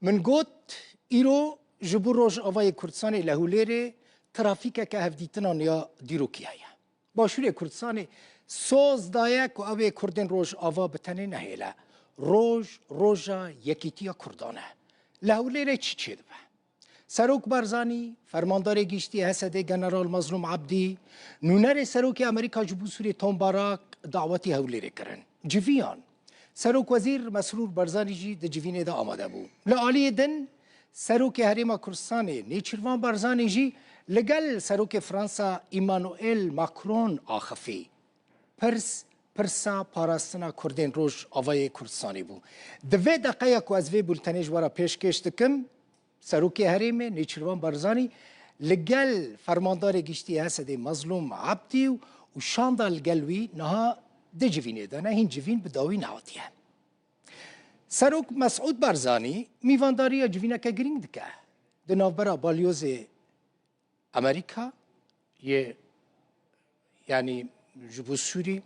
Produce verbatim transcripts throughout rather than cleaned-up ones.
Min got, îro ji bo Rojavayê Kurdistanê li Hewlêrê trafîkeke hevdîtinan ya dîrokî heye. Başûrê Kurdistanê soz daye ku ew ê Kurdên Rojava bi tenê nehêle. Roj, roja yekîtiya Kurdan e. Li Hewlêrê çi çêdibe? Serok Barzanî, Fermandarê Giştî H S D General Mazlûm Abdî, nûnerê Serokê Amerîka ji bo Sûriyê Tom Barak dawetî Hewlêrê kirin. Civiyan. Serok Wezîr Mesrûr Barzanî jî di civînê de amade bû. Li aliyê din, Serokê Herêma Kurdistanê Nêçîrvan Barzanî jî li gel Serokê Fransa Emmanuel Macron axifî. Pirs, pirsa parastina Kurdên Rojavayê Kurdistanê bû. Di vê deqeya ku ez vê bultenê ji we re pêşkêş dikim, Serokê Herêmê Nêçîrvan Barzanî li gel Fermandarê Giştî H S D Mazlûm Abdî û şanda li gel wî niha di civînê de ne, hîn civîn bi dawî nehatiye. Serok Mesûd Barzanî mîvandariya civîneke girîng dike. Di navbera balyozê Amerîka yê, yanî ji bo Sûrî,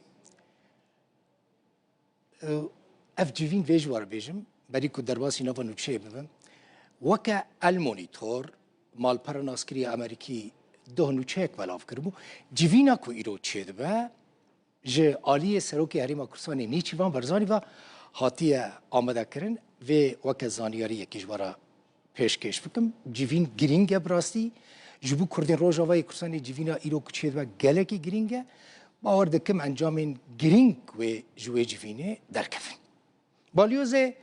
ev civîn vê ji we re bêjim, berî ku derbasî nava nûçeyê bibim. Weke El Monitor, malpera naskirî ya Amerîkî doh nûçeyek belav kiribû. Civîna ku îro çêdibe, ji aliyê Serokê Herêma Kurdistanê Nêçîrvan Barzanî ve hatiye amadekirin. Vê weke zanyariyekê ji we re pêşkêş bikim. Civîn girîng e bi rastî. Ji bo Kurdên Rojavayê Kurdistanê civîna îro ku çêdibe gelekî girîng e. Bawer dikim encamên girîng wê ji wê civînê derkevin. Balyozê,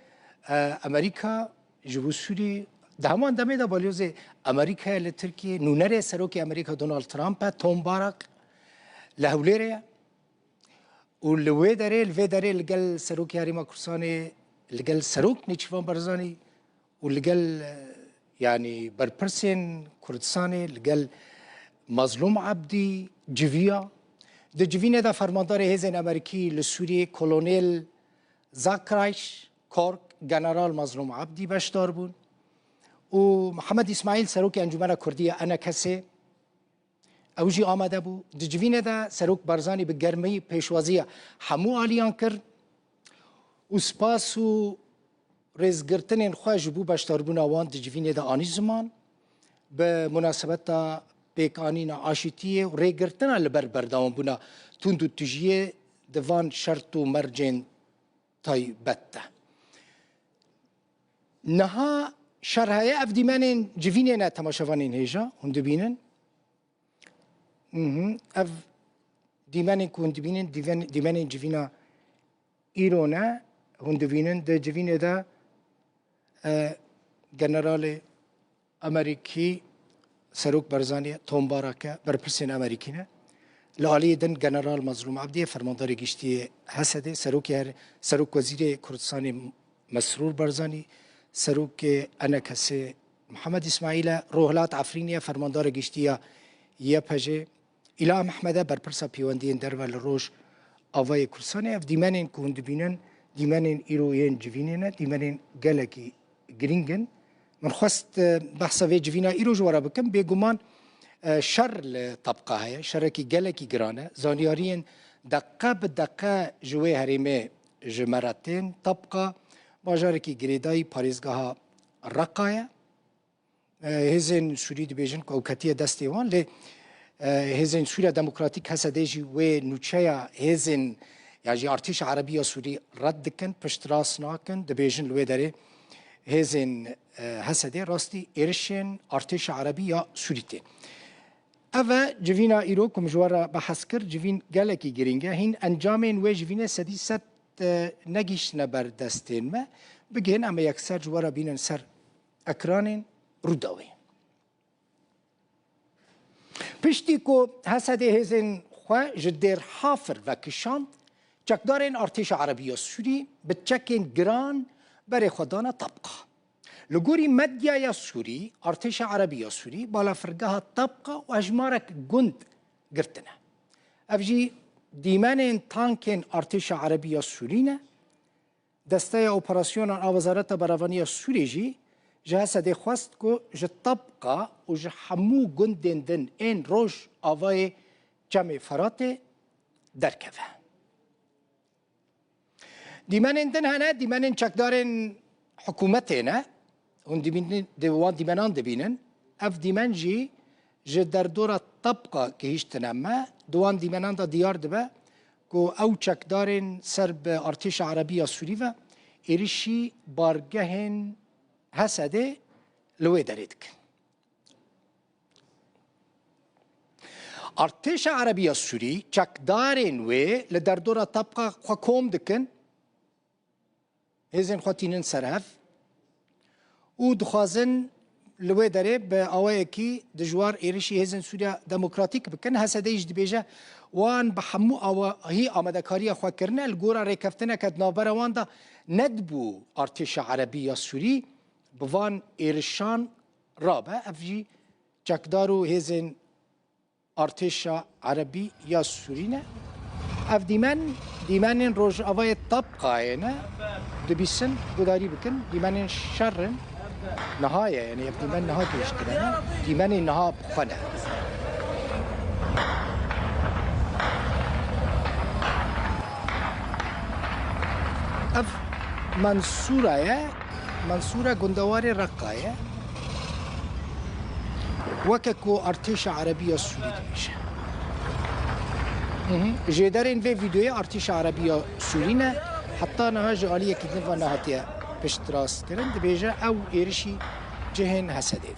e, Amerîka ji bo Sûrî, di heman demê de balyozê Amerîkayê li Tirkiyê, nûnerê Serokê Amerîka Donald Trump e, Tom Barak li Hewlêrê ye. Û li wê derê, li vê derê li gel Serokê Herêma Kurdistanê, li gel Serok Nêçîrvan Barzanî û li gel, e, yanî berpirsên Kurdistanê, li gel Mazlûm Abdî civiya. Di civînê de fermandarê hêzên Amerîkî li Sûriyê Kolonel Zakrayş Kork, General Mazlûm Abdî beşdar bûn û Mihemed Îsmaîl, Serokê Encûmena Kurdî ya E N K S, ew jî amade bû. Di civînê de Serok Barzanî bi germî pêşwaziya hemû aliyan kir û spas û rêzgirtinên xwe ji bo beşdarbûna wan di civînê de anî ziman. Bi munasebeta pêkanîna aşîtiyê û rêgirtina li ber berdewambûna tund û tijiyê di van şert û mercên taybet de. Niha şer heye, ev dîmenên civînê ne, temaşevanên hêja, hûn dibînin. Mhm. Ev dîmenên ku hûn dibînin, dîven-, dîmenên civîna îro ne, hûn dibînin di civînê de, e, Generalê Amerîkî Serok Barzanî ye, Tom Barak e, berpirsên Amerîkî ne. Li aliyê din General Mazlûm Abdî ye, Fermandarê Giştî yê H S D, Serokê her-, Serok Wezîrê Kurdistanê Mesrûr Barzanî, Serokê E N K S Mihemed Îsmaîl e, Rohilat Efrînî ye, Fermandara Giştî ya Y P J, Îlham Ehmed e, berpirsa pêwendiyên derve li Rojavayê Kurdistanê. Ev dîmenên ku hûn dibînin, dîmenên îro yên civînê ne, dîmenên gelekî girîng in. Min xwest, e, behsa vê civîna îro ji we re bikim. Bêguman, e, şer li Tabqa heye, şerekî gelekî giran e. Zanyariyên deqe bi deqe ji wê herêmê ji me re tên. Tabqa bajarekî girêdayî parêzgeha Reqa ye. E, hêzên Sûrî dibêjin ku ew ketiye destê wan, lê, e, hêzên Sûriya Demokratîk, H S D, jî wê nûçeya hêzên, ya jî artêşa Erebî ya Sûrî red dikin, piştrast nakin, dibêjin li wê derê hêzên, e, H S D rastî êrişên artêşa Erebî ya Sûrî tên. Ev e civîna îro ku min ji we re behs kir, civîn gelekî girîng e. Hîn encamên wê civînê sedî sed, e, negihîştine ber destên me. Bigihên em ê yekser ji we re bînin ser ekranên Rûdawê. Piştî ku H S D hêzên xwe ji Dêr Hafir vekişand, çekdarên artêşa Erebî ya Sûrî bi çekên giran berê xwe dane Tabqa. Li gorî medyaya Sûrî, artêşa Erebî ya Sûrî balafirgeha Tabqa û hejmarek gund girtine. Ev jî dîmenên tankên artêşa Erebî ya Sûrî ne. Desteya Operasyonan a Wezareta Berevanî ya Sûriyê jî ji H S D xwest ku ji Tabqa û ji hemû gundên din ên Rojavayê Çemê Feratê derkeve. Dîmenên din hene, dîmenên çekdarên hikûmetê ne. hûn dibînin, di wan dîmenan dibînin. Ev dîmen jî ji derdora Tabqa gihîştine me. Di wan dîmenan de diyar dibe ku ew çekdarên ser bi artêşa Erebî ya Sûrî ve êrişî bargehên Hesedê li wê derê dikin. Artêşa Erebî ya Sûrî, çekdarên wê li derdora Tabqa xwe kom dikin, hêzên xwe tînin ser hev û dixwazin li wê derê bi awayekî dijwar êrişî hêzên Sûriya Demokratîk bikin. H S D jî dibêje, wan bi hemû awahî amadekariya xwe kirine, li gora rêkeftineke di navbera wan de nedibû artêşa Erebî ya Sûrî bi van êrişan rabe. Ev jî çekdar û hêzên artêşa Erebî ya Sûrî ne. Ev dîmen, dîmenên rojavayê Tabqayê ne. Dibîsin, gudarî bikin. Dîmenên şer in. Niha ye, yani ev dîmen niha gihiştine ne. Dîmenê niha bi xwe ne. Ev Mensûra ye. Mensûra gundewarê Reqa ye. Weke ku artêşa Erebî ya Sûrî dibêje. Hı hı. Jêderên vê vîdeoyê artêşa Erebî ya Sûrî ne. Heta niha ji aliyekî din ve nehatiye piştrast kirin. Dibêje ew êrişî cihên H S D dike.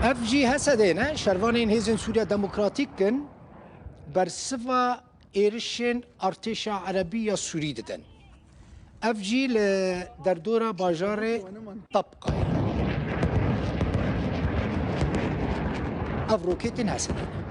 Ev jî H S D ne, şervanên Hêzên Sûriya Demokratîk in, bersiva êrişên artêşa Erebî ya Sûrî didin. Ev jî li derdora bajarê Tabqayê. Ev roketên H S D ne.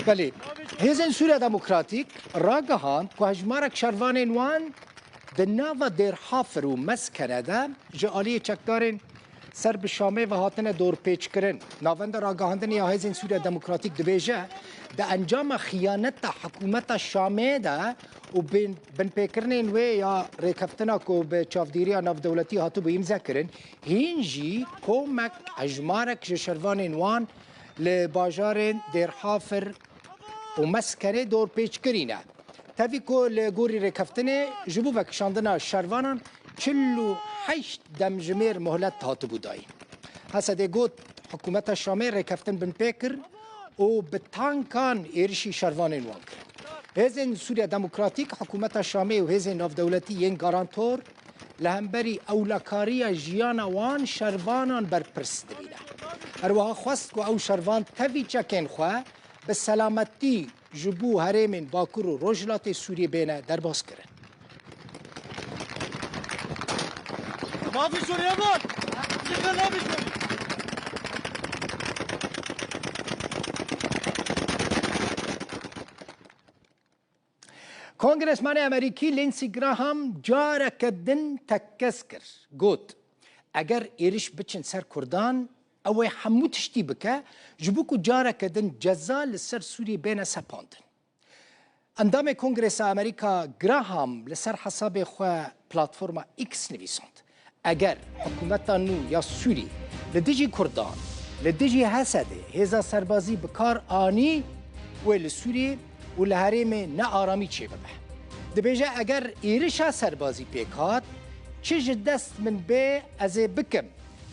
Belê, Hêzên Sûriya Demokratîk ragihand ku hejmarek şervanên wan di nava Dêr Hafir û Meskene de ji aliyê çekdarên ser bi Şamê ve hatine dorpêçkirin. Navenda ragihandinê ya Hêzên Sûriya Demokratîk dibêje, di encama xiyaneta hikûmeta Şamê de û bin-, binpêkirinên wê ya rêkeftina ku bi çavdêriya navdewletî hatibû îmzekirin, hîn jî komek hejmarek ji şervanên wan li bajarên Dêrhafir û Meskenê dorpêçkirî ne. Tevî ku li gorî rêkeftinê ji bo vekişandina şervanan çil û heşt demjimêr mohlет hatibû dayîn. Hesedê got, hikûmeta Şamê rêkeftin binpê kir û bi tankan êrişî şervanên wan kir. Hêzên Sûriya Demokratîk, hikûmeta Şamê û hêzên navdewletî yên garantor li hemberî ewlekariya jiyana wan şervanan berpirs dibîne. Her wiha xwest ku ew şervan tevî çekên xwe bi selametî ji bo herêmên Bakur û Rojhilatê Sûriyê bêne derbas kirin. Mafî Sûriye bûn! Zikre nabî Sûriye! Kongresmanê Amerîkî Lindsey Graham careke din tekkez kir. Got, eger êriş biçin ser Kurdan, ew ê hemû tiştî bike, ji bo ku careke din ceza li ser Sûriyê bêne sepandin. Endamê Kongresa Amerîka Graham li ser hesabê xwe platforma X nivîsand, eger hikûmeta nû ya Sûrî li dijî Kurdan, li dijî Hesedê hêza serbazî bi kar anî, wê li Sûriyê û li herêmê ne aramî çêbibe. Dibêje, eger êrişa serbazî pêk hat, çi ji dest min bê ez ê bikim,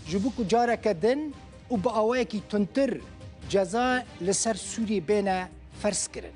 ji bo ku careke din û bi awayekî tundtir ceza li ser Sûriyê bêne ferzkirin.